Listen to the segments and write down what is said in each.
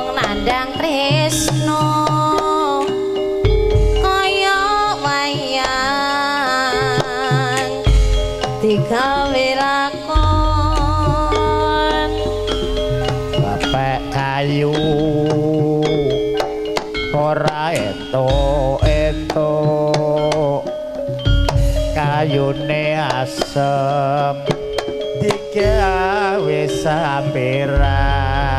Wong nandang tresno kaya wayang digawe lakon. Bapak kayu ora entuk-entuk, kayune asem digawe sampiran.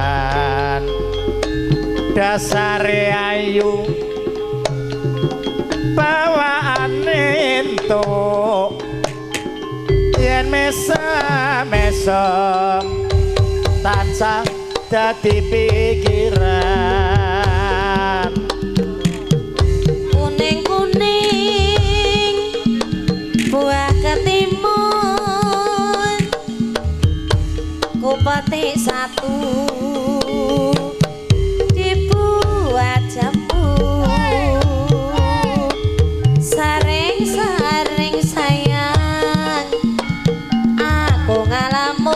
Dasare ayu bawaane entuk, yen mesem-mesem tansah dadi pikiran. Kuning-kuning buah ketimun, kupetik satu dibuat jamu. Saring-saring sayang aku ngalamun,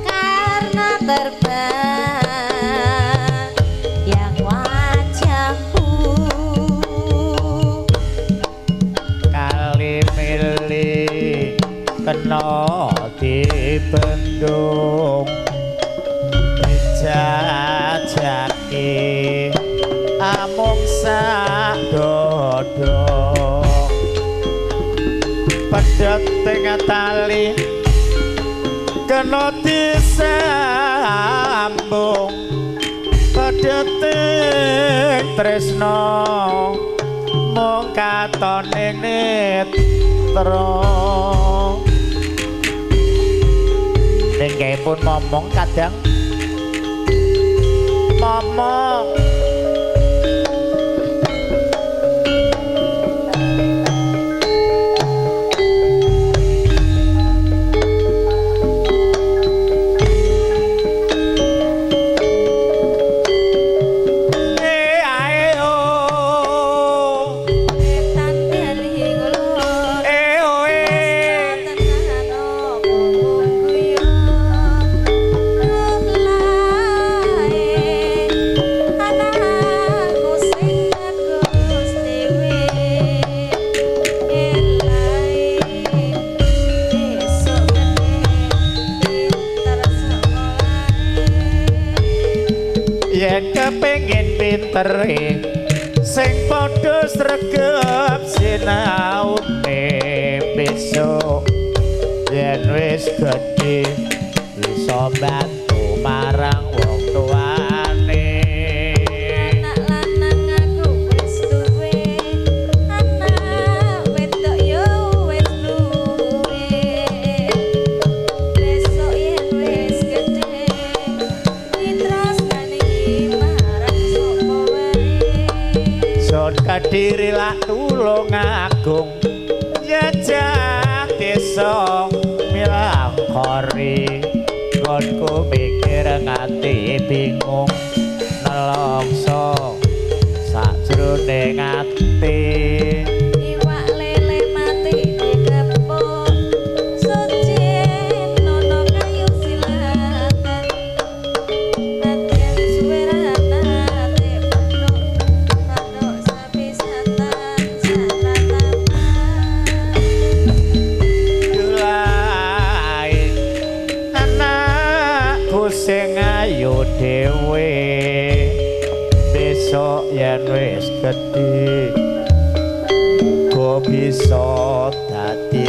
karena terbayang wajahmu. Kali mili kena dibendung, dijajake amung sak dodong. Pedhot ing tali kena disambung, pedhot ing tresna mung katon ing netra. Ning pun momong kadang momong yen kepengin pintere sing padha sregep sinaune, besok yen wis gedhe bisa bantu marang wong tuane. Anak lanang aku wis duwe, anak wedok yo wis duwe. Besok yen wis gedhe ditresnani marang sapa wae. Son Kadiri lak tulung agung jajah desa milangkori, nggonku mikir nganti bingung nelongso sakjroning ati. Iwak lele mati dikepuk, suci nono kayu silatan. Batin suwe rata petuk, patok sapi satan saratapan. Dulai anakku sing ayu dhewe, besok yen wis gedhe uga bisa dadi